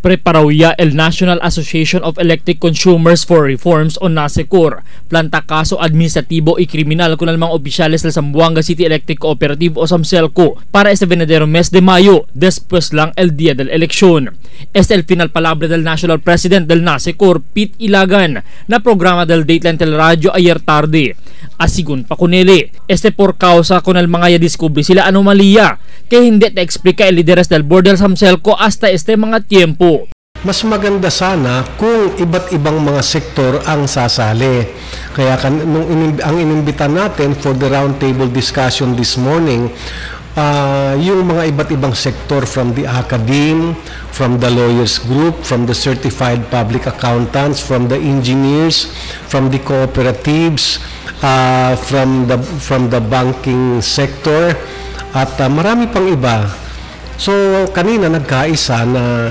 Preparado ya el National Association of Electric Consumers for Reforms o NASECOR, planta caso administrativo y criminal con el mga opisyales del Zamboanga City Electric Cooperative o Zamcelco para este venidero mes de mayo, después lang el día del elección. Este el final palabra del National President del NASECOR, Pete Ilagan, na programa del Dateline Teleradio ayer tarde. Asigun pa kunili, este por causa con el mga ya descubri sila anomalía que hindi te explica el líderes del board del Zamcelco hasta este mga tiempo. Mas maganda sana kung iba't ibang mga sektor ang sasali. Kaya nung ang inimbita natin for the roundtable discussion this morning, yung mga iba't ibang sektor from the academe, from the lawyers group, from the certified public accountants, from the engineers, from the cooperatives, from the banking sector, at marami pang iba. So kanina nagkaisa na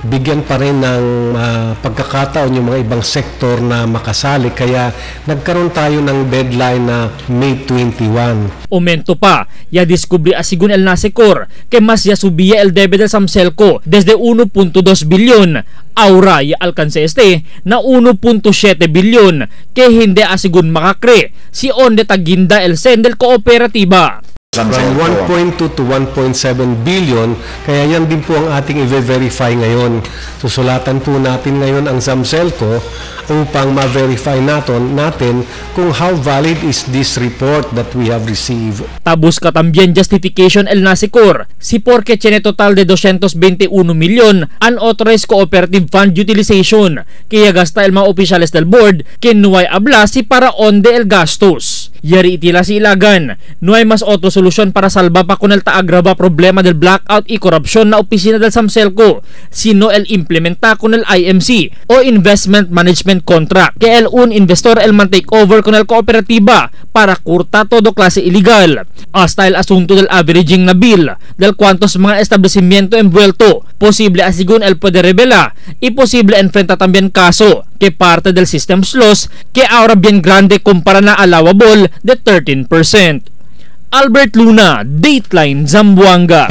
bigyan pa rin ng pagkakataon yung mga ibang sektor na makasali, kaya nagkaroon tayo ng deadline na May 21. Aumento pa, ya descubri asigun el NASECOR que mas ya subía el debe del Zamcelco desde 1.2 bilyon, aura ya alcance este na 1.7 bilyon que hindi asigun makakre si onde taginda el sendel cooperativa. From 1.2 to 1.7 billion, kaya yan din po ang ating i-verify ngayon. Susulatan po natin ngayon ang Zamcelco upang ma-verify natin kung how valid is this report that we have received. Tabus ka también justification el NASECOR, si porque tiene total de 221 milyon unauthorized cooperative fund utilization, kaya gasta el mga opisyales del board que no hay habla si para onde el gastos. Yari itila si Ilagan, no hay mas otro solusyon para salva pa con el taagrava problema del blackout y korupsyon na opisina del Zamcelco, sino el implementa con el IMC o Investment Management Contract, que el un investor el man take over con el cooperativa para kurta todo klase ilegal. Hasta el asunto del averaging na bill, del cuantos mga establecimiento envuelto, posible asigun el puede revelar y posible enfrenta también caso que parte del system's loss que ahora bien grande compara na allowable de 13%. Albert Luna, Dateline Zamboanga.